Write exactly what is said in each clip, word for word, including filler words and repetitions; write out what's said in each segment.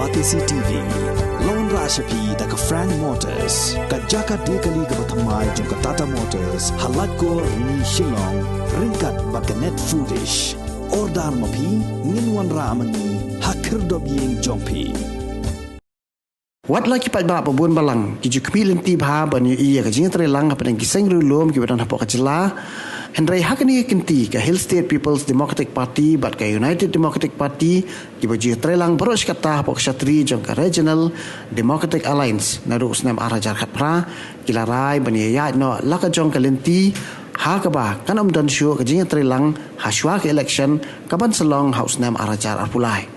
Batesi T V, la wanrah sha phi da ka Frank Motors, ka jaka die kali kaba thymmai jong ka Tata Motors, ha Laitkor, Rni, Shillong, ryngkat bad ka Net Foodish. Order ma phi, ngin wanrah ma ngi ha khyrdop ïing jong phi. Wat la ki paidbah ba bun balang ki ju khmih lynti bha ban ïohi ïa ka jingïatreilang hapdeng ki seng riewlum kiba don hapoh ka jylla. Hynrei ha kane ka kynti ka Hill State People's Democratic Party bad ka United Democratic Party kiba ju ïatreilang baroh shi katta hapoh ka shatri jong ka Regional Democratic Alliance naduh u snem ar hajar khatphra, ki la rai ban ïaid noh la ka jong ka lynti ha kaba kan ym don shuh ka jingïatreilang hashwa ka election kaban sa long ha u snem ar hajar arphew lai.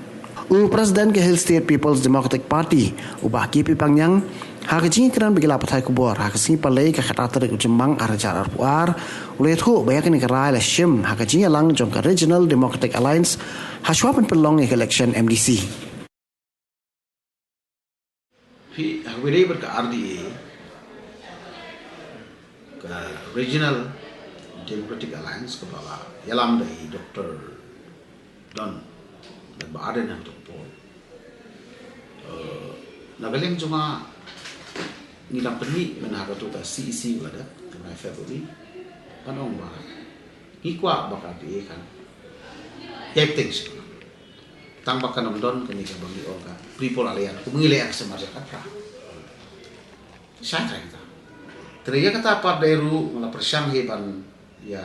U President ka Hill State People's Democratic Party, u Bah K P Pangngiang, ha ka jingïakren bad ki lad pathai khubor ha ka sngi Palei ka khatar tarik u Jymmang ar hajar arphew ar, u la ïathuh ba ïa kane ka rai la shim ha ka jingïalang jong ka Regional Democratic Alliance hashwa ban pynlong ïa ka election M D C. Phi, ha kaba ïadei bad ka R D A, ka Regional Democratic Alliance kaba la ïalam da i Doktor Don, da Bah Ardent hangto ka por. Eh, na ka liang jong nga, ngi dang pynmih mynta ha kato ka C E C ba la dep, ka nine February. Ban ong ba ngi kwah ba ka R D A kan ïai bteng sha. Tang ba kan ym don kane kaba ngi ong ka Pre-Poll Alliance, kumba ngi leh ha ka snem ar hajar khatphra. Shai trai kita. Te ïa kata pat dei ruh nga la pyrshang hi ban ïa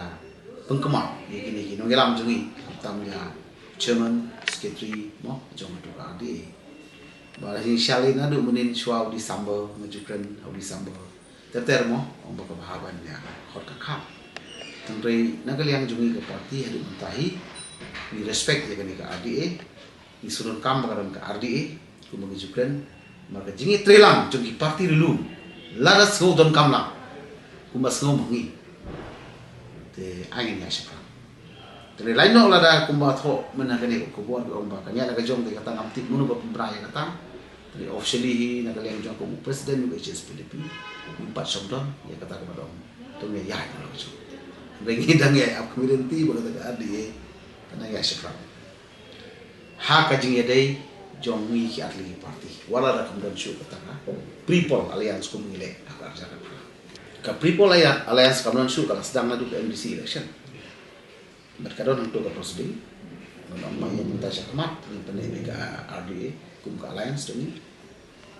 pynkynmaw ïa kine ki nongïalam jong ngi, khamtam ïa Chairman, Secretary mo jong kato ka R D A. Ba la shim shali naduh mynnin shuwa u December, nga ju kren ha u December. Ter ter mo, ong ba ka bha ban ïa khot ka khap. Hynrei na ka liang jong ngi ka party haduh mynta hi, ngi respect ïa kane ka R D A, ngi sngewdonkam ba ka don ka R D A, kumba ngi ju kren, namar ka jingïatreilang jong ki party riewlum, lada sngewdonkam lang, kumba sngew ma ngi. Te ai ngin ïa shaphrang. Te lei noh lada kumba thoh mynta kane ka khubor ba ong ba ka ngiah la ka jong te kata ngam tip mano ba pynbna ïa kata. Te officially hi na ka liang jong ka u president u H S P D P. Ngim pat shong don ïa kata kaba dang. Te ngi ïa ïa la ka jong. Hynrei ngi dang ïa ap community ba kata ka R D A. Ka nang ïa shaphrang. Ha ka jingïadei jong ngi ki artylli ki party. Wat la da kam don shuh kata ka Pre-Poll Alliance kum ngi leh ha ka ar hajar khatphra. Ka Pre-Poll Alliance kam don shuh ka la sdang naduh ka M D C election. Bad ka don hangto ka proceeding. Ban ong ba ïa mynta shakhmat ngin pynneh beit ka R D A kum ka alliance jong ngi.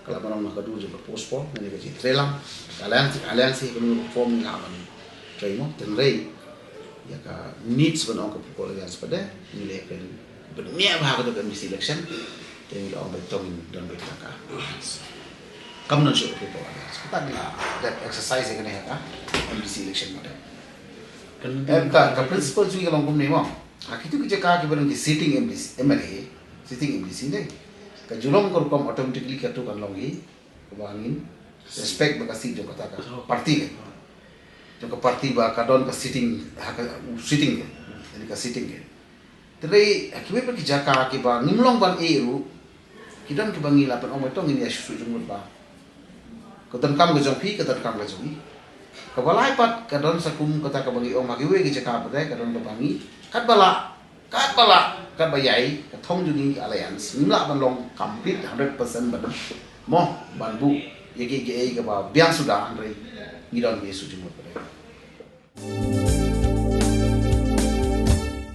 Ka la ban ong na ka dur jong ka post poll, ngi ka jingtreilang. Ka alliance, ka alliance hi ka mut form ngi la ban trei mo, hynrei ïa ka needs ban ong ka People Alliance pat de, ngi leh ban bniah bha ka dei ka M D C election. Te ngi la ong ba to ngin don beit ka. Kam don shuh ka People Alliance. Kata ngi la dep exercise ïa kane ha ka M D C election pat de. Em, ka, ka principle jong ngi ka long kumne mo. Ha kitu ki jaka kiba don ki sitting M D C, M L A, sitting M D C ne. Ka ju long ka rukom automatically kato kan long hi, kaba ngin respect ba ka seat jong kata ka party ne. Jong ka party ba ka don ka sitting, ha ka, sitting ne. Jadi ka sitting ne. Te dei, ha kiwei pat ki jaka kiba ngim long ban ïeh ruh, ki don kiba ngi la pynong ba to ngin ïa shu jingmut ba. Ka donkam ka jong phi, ka donkam ka jong ngi. Kaba lai pat, ka don sa kum kata kaba ngi ong ha kiwei ki jaka pat de, ka don kaba ngi. Katba lah, katba lah, katba ïai, ka thong jong ngi ka alliance. Ngim lah ban long complete hundred percent ban. Mo, ban buh, ïa ki, ki, ïa kaba biang suda hynrei. Ngi don ki shu jingmut pat de.